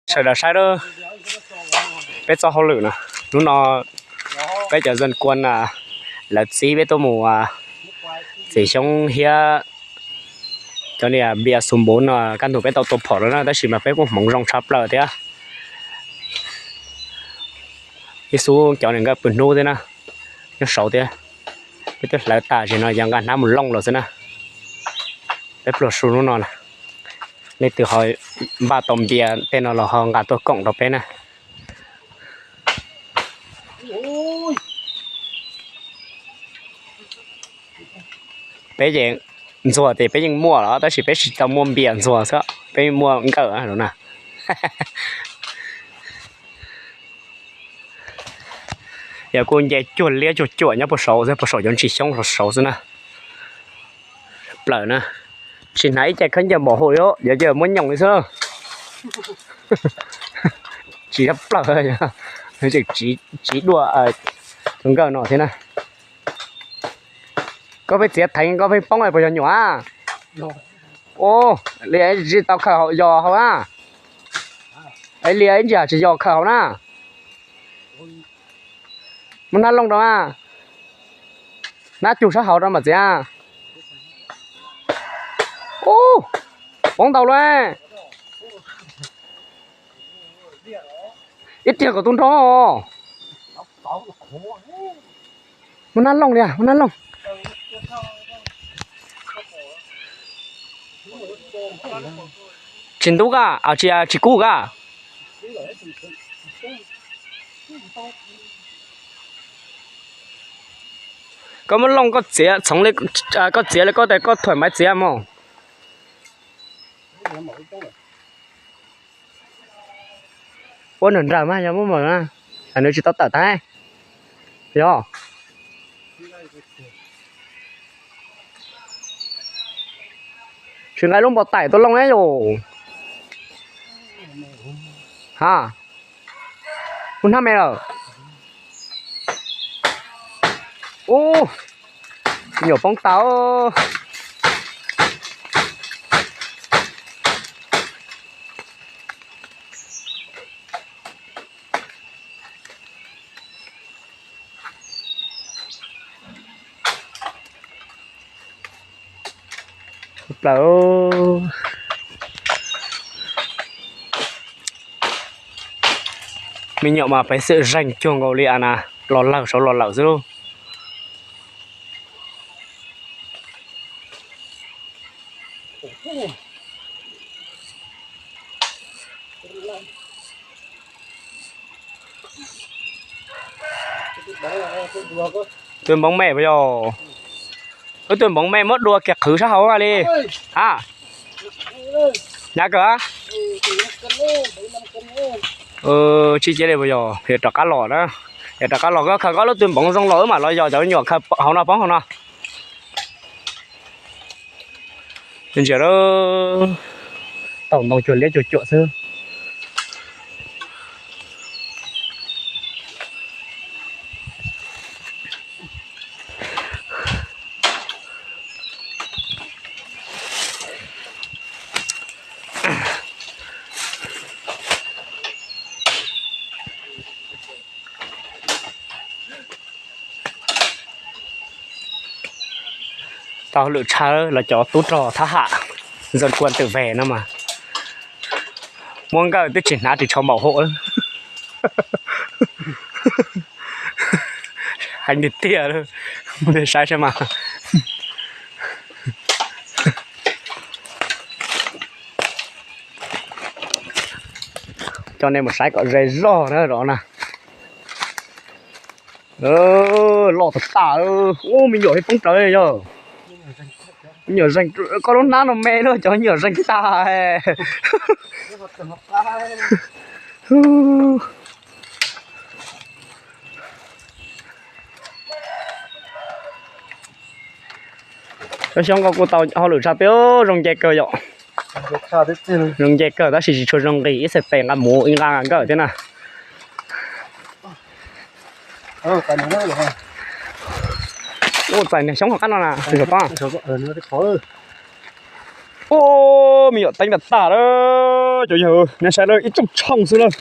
Sawv daws saib peb txoj hauj lwm no, hnub no peb cov zaj kuan lawv txib peb tuaj mus txiav xyoob hiab cov niag npias xus npuv no, kaj ntug peb tau tua phom lawm na, tab sis mas peb kuj hmoov zoo tshaj plaws thiab. Ib xub cov niag nkawj pw hnub thiab na, nyob saud thiab. Peb twb hlawv tas zim no yog nqa hnab mus looj los xwb na. Peb pluag su hnub no na, leej twg ho npaj tau npias tej no los ho nqa tuaj koom rau peb na. Peb ces ntxuag tias peb yeej muaj los tab sis peb tsis tau muaj npias ntxuag xwb, peb muaj nkawj na. Yog kuj nce cuag liab cuag cuam nyob puag saud xwb, puag saum cov ntsis xyoob saud xwb na. Plaws na, tsis hnav ib ce khaub ncaws npaum hauv li, yog cia muab nyoos li xwb. Tsis tshaj plaws, tseem tsiv dua tus nkawj no thiab na. Koj pheej txiav theev koj pheej poob puas yog nyuam? Ua li tsis tau khaws yos hauv na. Li ib ntsis tsis yos khaws hauv na. Muab hnab looj rau na. Hnab cug sab hauv rau mam txiav. Ub, poob ntau lawm. Ib tiag kom tu nrho. Muab hnab looj li, muab hnab looj. Tsis ntub kab, tsis kub kab. Koj muab looj koj txiav txhoov li, koj txiav li koj tias koj thuam maiv txiav mog. Ua nram nram mas yog muab mas na, nws tsis tau tawm tag. Yog. Tsis nqa lub npau taim tuaj looj na yom. Ha, kuv hnab me lawm. Ub, nyuam poob tau. Plaws. Me nyuam mas peb xwm zeeg cuag nkaus li a na, los lawm saud los lawm xwb lauj. Tw npoov me puas yog? Wb tw npoov me muab dua kiag qhwv sab hauv li. Ha, hnyav kawg. Tsis cia li puas yog? Yog rov qab los na. Yog rov qab los koj khaws koj lub tw npoov zoo los wb mam los yos cov nyuam khaws hauv no poob hauv no. Ntsia, tau ntoo cuag liab cuag cuam xwb. Tau lwm tshaj los cov tub rog thab ham, zos kuas twm ve no mas muab nkawj twb tsis hnav ris tsho npaum hauv. Heev tiag tiag, saib saib mas. Coj nej mus saib kom ze zog na rov na. Loj tas tas. Ub, me nyuam poob rawv yog. Me nyuam zeeg, koj lub hnab no me na, cov me nyuam zeeg tag. Cov xyoob ko kuj tau hauj lwm tshaj plaws, zoo nce kawg yom. Zoo nce kawg tab sis tsis tshua zoo nqis ib txhais tes nqa mus ib nqa nkawj thiab na. Ua txais niag xyoob hauv qab no na, tus saum toj. Ua, me nyuam teeb tag tag lawm cov yawg, nej saib lawm ib tsooj tshooj xwb lawm.